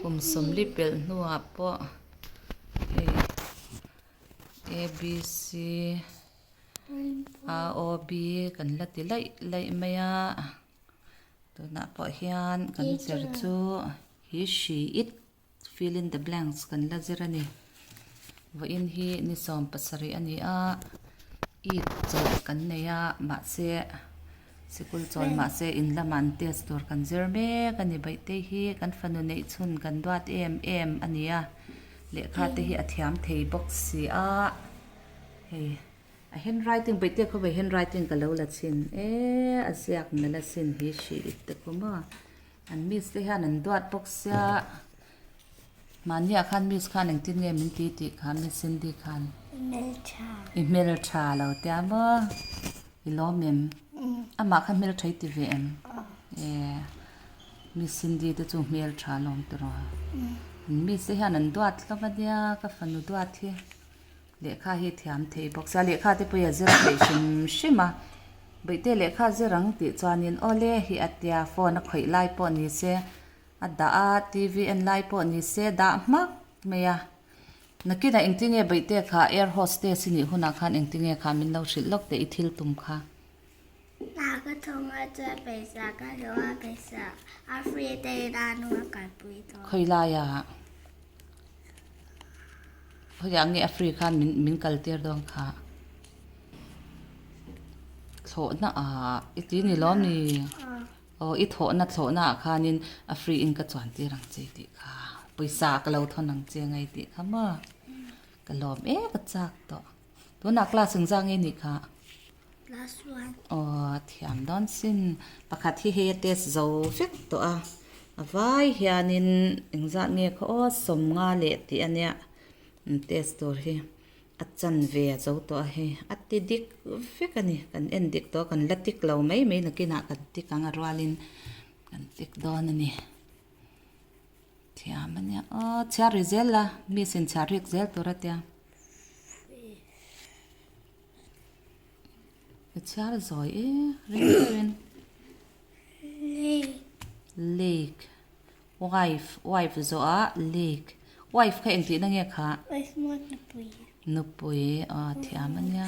Kum sawmli pelh hnuah pawh hei A B C A O B kan la ti laih laih mai a tunah pawh hian kan zir chu he she it Fill in the blanks kan la zir a ni. Vawiin hi ni 70 a ni a, Eid chawlh kan nei a, mahse sikul chawl mahse in lamah an test tur kan zir mek a ni. Baihtei hi kan fanu neih chhun kan duat em em a ni a, lehkha te hi a thiam thei bawk si a, hei a handwriting Baihtei khawvel handwriting ka lo la chhin e, a ziak nalh asin hi hri it te khu maw. An miss te hian an duat bawk sia mahniah khan miss khan engtin nge min ti tih kha miss Cindy khan I hmeltha I hmeltha lo tia maw i lawm em amah kha hmeltha i ti ve em e miss Cindy te chu hmeltha lawm tawh an miss te hian an duat hlawm ania ka fanu duat hi. Lehkha hi thiam thei bawk sia, lehkha te pawh hi a zir theih hrim hrim a, Bawihte lehkha zir ang tih chuanin awle hi a tia, phone a khawih lai pawh ni se a dah a, TV en lai pawh ni se dah hmak mai a, nakinah engtinge Bawihte kha air hostess i nih hunah khan engtinge kha min lo hrilh lawk teh i thil tum kha. Hna ka thawng a chuan pawisa ka hlawh a, pawisa a free te in a nu a kalpui tawh. Khawi laiah. Khawiah nge a free khan min min kal tir dawn kha? Thlawhna ah i ti ni lawm ni? Aw i thawhna thlawhna ah khanin a free in ka chuan tir ang che tih kha. Pawisa ka lo thawn ang che ngai tih kha maw? Ka lawm e ka chak tawh. Tunah class engzah nge nih kha? Class one. Aw thiam dawn sin. Pakhat hi hei a test zo vek tawh a. A vai hianin engzah nge khaw aw 50 leh tih a nia an test tur hi a chan ve a zo tawh a hei a ti dik vek a ni. Kan en dik tawh a kan la tik lo mai mai nakinah kan tik ang a rualin kan tik dawn a ni. Thiam a nia aw chhiar ri zel la miss in chhiar rik zel tur a tia. Ka chhiar zawi e ring deuhin. Lake. Lake. Wife wife zawhah lake. Wife kha engtihna nge kha? Wife maw nupui. Nupui aw thiam a nia.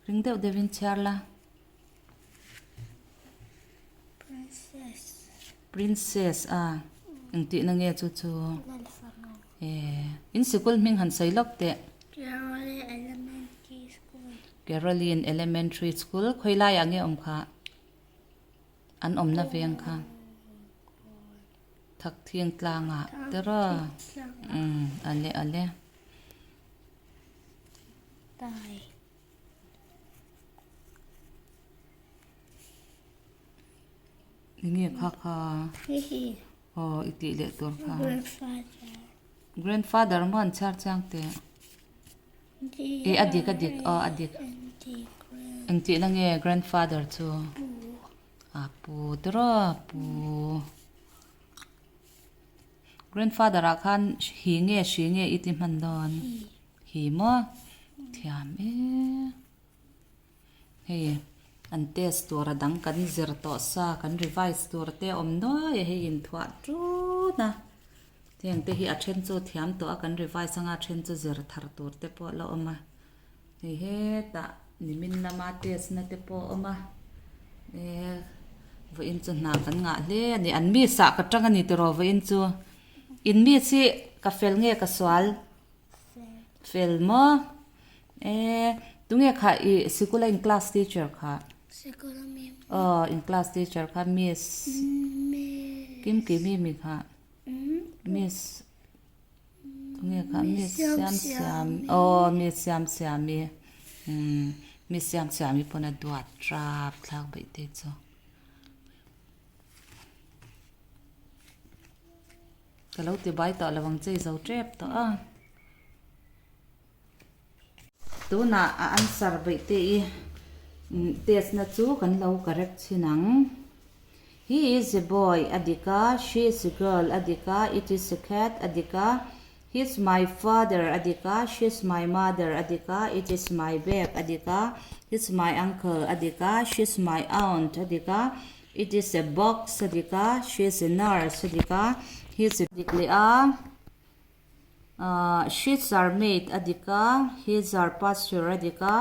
Ring deuh deuhin chhiar la. Princess. Princess a engtihna nge chu chu? In sikul hming han sawi lawk teh. Caroline Elementary School. Caroline Elementary School khawi laiah nge awm kha? An awmna veng kha. Thakthing tlangah tiraw? Umm ale ale. Tai. Enge kha kha? Hihi. Aw i tih leh tur kha. Grandfather. Grandfather maw an chhiar chiang teh? E a dik a dik aw a dik. Engtihna nge grandfather chu? A pu tiraw pu. Grandfather ah khan hi nge hri nge i ti hman dawn? Hi maw? Thiam e. Hei an test tur a dang kan zir tawh sa kan revise tur te a awm nuai a hei inthuah tun a heng te hi a then chu thiam tawh a kan revise anga a then chu zir thar tur te pawh la awm a hei hetah nimin lama test na te pawh a awm a eh vawiin chu hna kan ngah hle a ni an miss ah ka tang a ni tiraw vawiin chu in miss hi ka fel nge ka sual fel maw. E, tunge kha i sikula in class teacher kha? Sikula mi. Aw, in class teacher kha miss. Miss. Kim Kimi mi kha. Miss. Tunge kha miss Siam Siam. Aw, miss Siam Siami. Um, miss Siam Siami pawn a duat rap thlak baih te chu. Ka lo ti bai tawh lo ang che i zo tep tawh a. Tunah a answer beih te i test na chu kan lo correct chhin ang. He is a boy a dik a, she is a girl a dik a, it is a cat a dik a, he is my father a dik a, she is my mother a dik a, it is my bag a dik a, he is my uncle a dik a, she is my aunt a dik a, it is a box a dik a, she is a nurse a dik a, He's a dik leh a, ahh she's our maid a dik a, he's our pastor a dik a,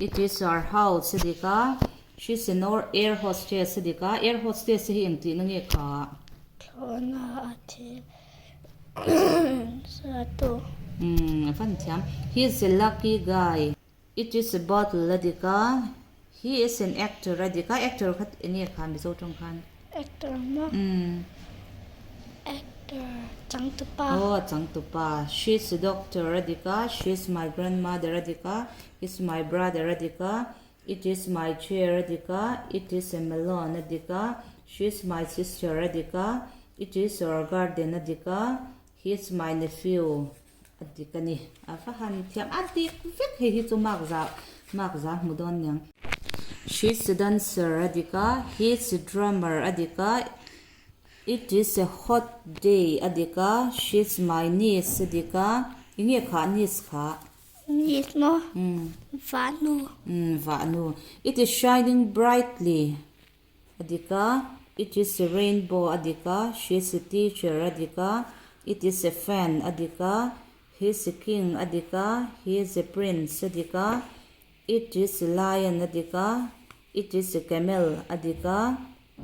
it is our house a dik a, she's an air hostess a dik a, air hostess hi engtihna nge kha? Thlawhna a thil sa tu. Umm a van thiam. He's a lucky guy. It is a bottle a dik a, he is an actor a dik a, actor kha eng nge kha Mizo tawng khan? Actor maw? Umm. Actor changtupa. Aw changtupa. She is a doctor a dik a, she is my grandmother a dik a, he is my brother a dik a, it is my chair a dik a, it is a melon a dik a, she is my sister a dik a, it is our garden a dik a, he is my nephew. A dik a ni. A va han thiam a dik vek hei hi chu mark za mark za hmu dawn niang. She's a dancer a dik a, he's a drummer a dik a, it is a hot day a dik a, she's my niece a dik a, eng nge khah niece khah? Niece maw? Vahnu. Umm vahnu. It is shining brightly. A dik a, It is a rainbow a dik a, She is a teacher a dik a, It is a fan a dik a, He is a king a dik a, He is a prince a dik a, It is a lion a dik a, It is a camel a dik a,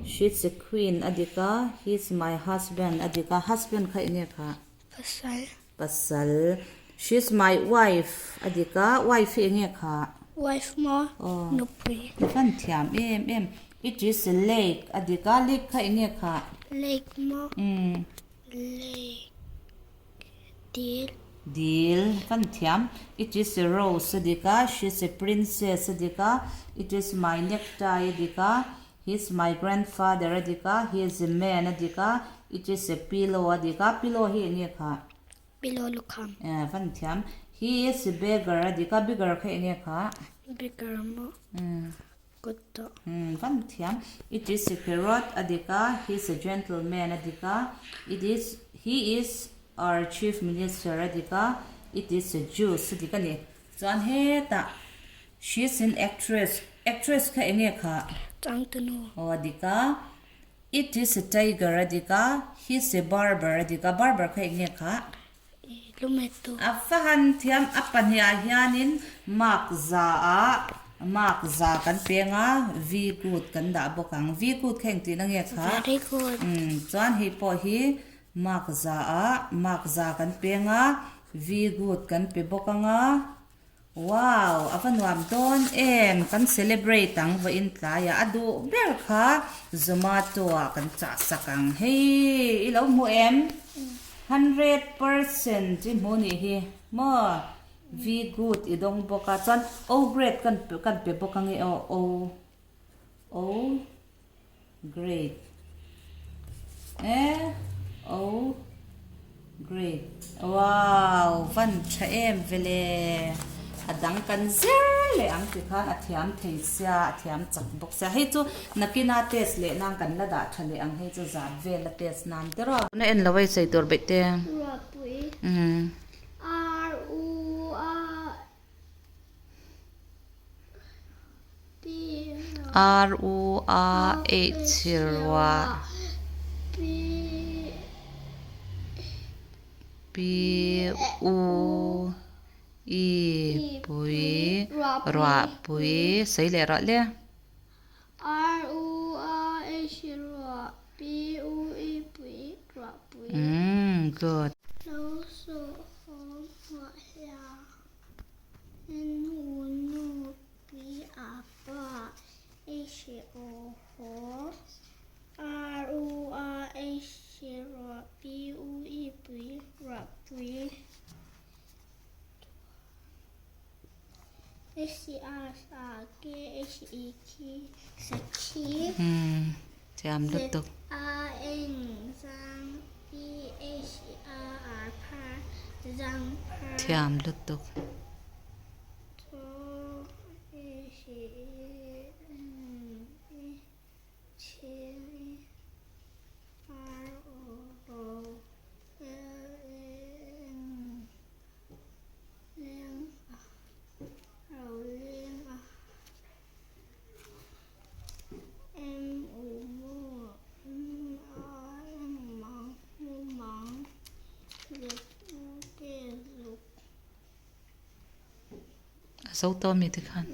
She is a queen a dik a, He is my husband a dik a, Husband kha eng nge kha? Pasal. Pasal, She is my wife a dik a, wife hi enge kha? Wife maw? Nupui. I fan thiam em em. It is a lake a dik a, lake kha enge kha? Lake maw? Umm. Lake dil. Dil, fan thiam. It is a rose a dik a, she is a princess a dik a, it is my necktie a dik a, He is my grandfather a dik a, he is a man a dik a, it is a pillow a dik a, pillow hi eng nge kha? Pillow lukham. Eh, van thiam. He is a beggar a dik a, beggar kha eng nge kha? Beggar maw? Umm. Kut tawh. Umm, van thiam. It is a carrot a dik a, he is a gentleman a dik a, it is, he is our chief minister a dik a, it is a juice a dik a ni. Chuan hetah She is an actress, actress kha eng nge kha? Changtunu. Aw a dik a, It is a tiger a dik a, He is a barber a dik a, barber kha eng nge kha? I lumettu. A va han thiam a pahnih ah hianin mark za ah mark za kan peng a, V good kan dah bawk ang. V good kha engtin a nge kha? Very good. Umm chuan hei pawh hi mark za ah mark za kan peng a, V good kan pe bawk ang a. Wow! A va nuam dawn em! Kan celebrate ang vawiin tlaiah a duh ber kha Zomato ah kan chah sak ang. Hei! I lo hmu em? 100% i hmu nih hi maw? V good i dawng bawk a, chuan O grade kan kan pe bawk ang e aw, O O grade e O grade wow van tha em vele a dang kan zer leh ang ti khan a thiam thei sia a thiam chak bawk sia hei chu nakina test leh nan kan la dah tha leh ang hei chu zat vel a test nan te rawh. Na en lo a i sawi tur beih te. Ruahpui. R U A. R U A H ruah P U E pui ruah pui sawi leh rawh le. Umm good. N U Nu P A Pa H O Ho R U A H Ruah P U E Pui Ruah Pui S A Sa K H E Khi Sakhi Z A N Zang P H A R Phar Zang Phar Thiam lutuk. Zo tawh ami tikhan?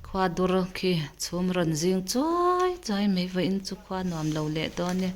Khua dur khi chhum rawn zing chuai chuai mai vawiin chu khua nuam lo leh dawn e.